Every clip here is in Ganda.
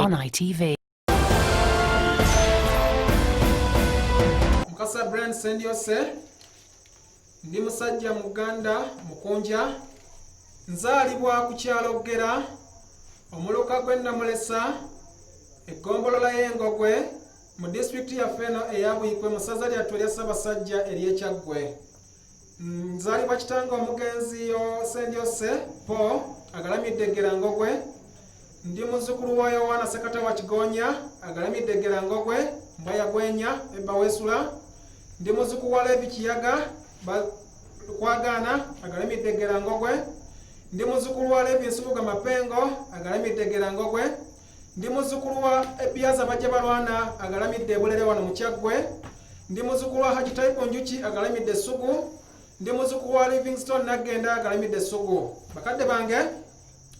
On ITV. Mukasa Brian Sendyose, ndi musajja Muganda Mukunja, nzaalibwa ku kyalo Ggera, omuluka gw'e Namulesa, eggombolola y'Engogwe mu disitulikiti yaffe eno eya Buikwe mu ssaza lyattu erya Ssaabasajja ery'e Kyaggwe. Nzaalibwa kitange omugenzi Sendyose Paul agalamidde Ggera Ngogwe. Ndi muzzukulu wa Yowaana Ssekatawa Kigoonya agalamidde Ggera Ngogwe, Mbwa Yagwenya Ebba Weesula. Ndi muzzukulu wa Levi Kiyaga Kwagaana agalamidde Ggera Ngogwe. Ndi muzzukulu wa Levi Nsubuga Mapengo agalamidde Ggera Ngogwe. Ndi muzzukulu wa Ebiaza Bajja Balwana agalamidde Ebulere wano mu Kyaggwe. Ndi muzzukulu wa Haji Taibu Njuki agalamidde Ssugu. Ndi muzzukulu wa Livingstone Naggenda agalamidde Ssugu. Bakadde bange,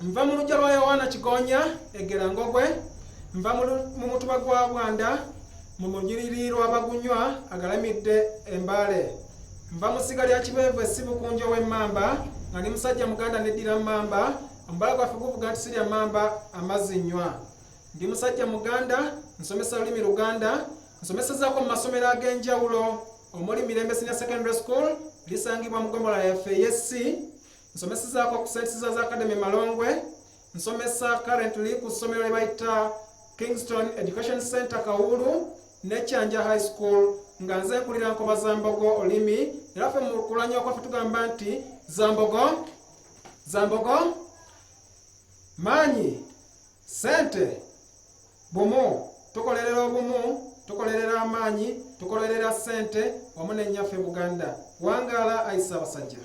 nva mu luggya lwa Yowaana Kigoonya e Ngogwe, nva mu mutuba gwa Bwanda mu lunyiriri lw'Abagunywa agalamidde Embaale. Nva mu ssiga lya Kibeevu e Ssibukunja ow'Emmamba, nga ndi musajja Muganda neddira Mmamba. Omubala gwaffe guvuga nti sirya mmamba, amazzi nnywa. Ndi musajja Muganda, nsomesa lulimi Luganda, nsomesezaako mu masomero ag'enjawulo omuli Mirembe Senior Secondary School lisangibwa mu ggombolola yaffe ey'Essi. Nsomesezaako ku St Caesars Academy Malongwe. Nsomesa currently ku ssomero lye bayita Kingston Education Center Kawuulu ne Kyanja High School, nga nze nkulira Nkoba za Mbogo olulimi. Era ffe mu kulanya okwaffe tugamba nti Zambogo Zambogo maanyi sente bumu, tukolerera obumu, tukolerera amaanyi, tukolerera sente wamu nennyaffe Buganda. Wangaala ayi Ssaabasajja.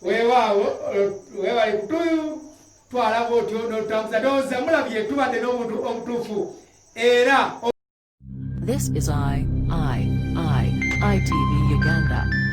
Weewaawo, weewale kututwala bwotyo n'otutambuza. Ndowooza mulabye tubadde n'omuntu omutuufu era This is I, I, I, ITV Uganda.